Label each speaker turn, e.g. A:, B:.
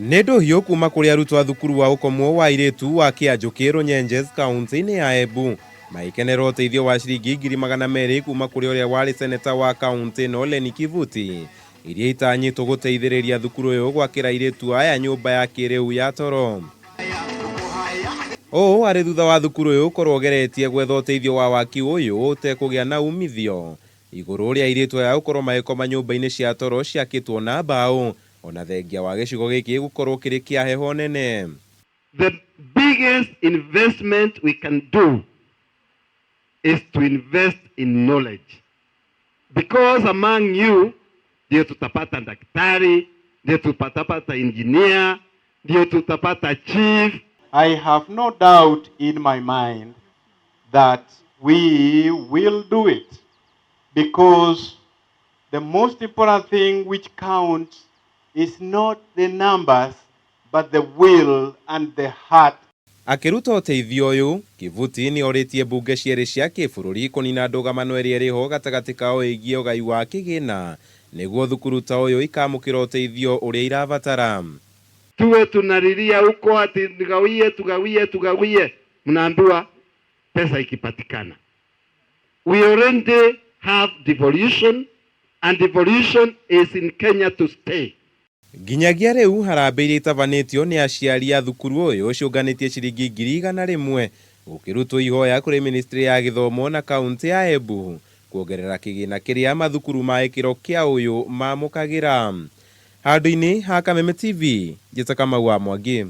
A: Nĩ ndũhiũ kuma kũrĩ arutwo a thukuru wa ũkomwo wa airĩtu wa Kĩanjũkĩ Runyenjes kauntĩ-inĩ ya Embu magĩkenera ũteithio wa ciringi 200,000 kuma kũrĩ ũrĩa warĩ seneta wa kauntĩ ĩno Lenny Kivuti iria itanyĩtwo gũteithĩrĩria thukuru ũyũ gwakĩra airĩtu aya nyũmba ya kĩrĩu ya toro. Ũũ arĩ thutha wa thukuru ũyũ gũkorwo ũgeretie gwetha ũteithio wa waki ũyũ ũtekũgĩa na umithio igũrũ rĩa airĩtu aya gũkorwo magĩkoma nyũmba-inĩ cia toro ciakĩtwo na mbaũ ona thengia wa gĩcigo gĩkĩ gũkorwo kĩrĩ kĩa heho nene.
B: The biggest investment we can do is to invest in knowledge. Because among you ndio tutapata daktari, ndio tutapata engineer, ndio tutapata chief.
C: I have no doubt in my mind that we will do it because the most important thing which counts is not the numbers but the will and the heart.
A: Akĩruta ũteithio ũyũ, Kivuti nĩ orĩtie mbunge cierĩ cia kĩbũrũri kũnina ndũgamano ĩrĩa ĩrĩ ho gatagatĩ kao ĩgiĩ ũgai wa kĩgĩna nĩguo thukuru ta ũyũ ikamũkĩra ũteithio ũrĩa irabatara.
B: Tuwe tunalilia huko ati tugawie, tugawie, tugawie, mnaambiwa pesa ikipatikana. We already have devolution and devolution is in Kenya to stay.
A: Nginyagia rĩu harambee iria itabanĩtio nĩ aciari a thukuru ũyũ ciũnganĩtie ciringi 100,000 gũkĩrutwo ihoya kũrĩ ministry ya gĩthomo na kaunti ya Embu kuongerera kĩgĩna kĩrĩa mathukuru ma gĩkĩro kĩa ũyũ mamũkagĩra. Handũ-inĩ ha Kameme TV, njĩta Kamau wa Mwangi.